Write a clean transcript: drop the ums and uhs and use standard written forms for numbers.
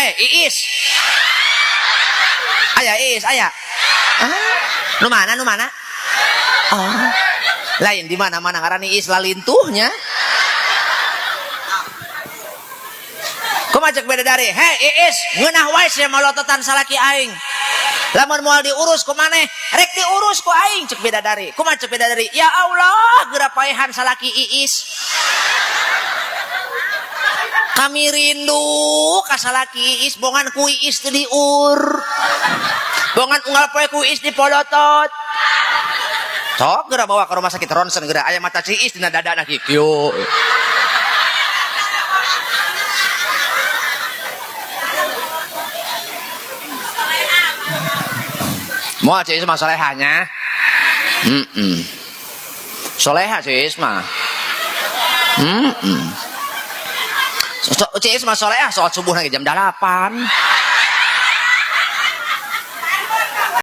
Heh, Iis. Aya Iis, aya. Ah, nu mana, nu mana? Ah. Lain di mana-mana ngaran Iis lalintuhnya. Kumaha cek bidadari? Heh, Iis, ngeunah wae sia malototan salaki aing. Lamun moal diurus ku maneh, rek diurus ku aing cek bidadari. Kumaha cek bidadari? Ya Allah, geura paehan salaki Iis. Kami rindu ka salaki Iis, bongan ku Iis teu diur. Bongan unggal poe ku Iis dipolotot. Sok geura bawa ke rumah sakit ronsen geura aya mata Iis dina dadana kieu. Moal Ceu Iis mah solehanya. Soleha Ceu Iis mah. Ceu Iis mah soleha, sholat subuh lagi jam 8.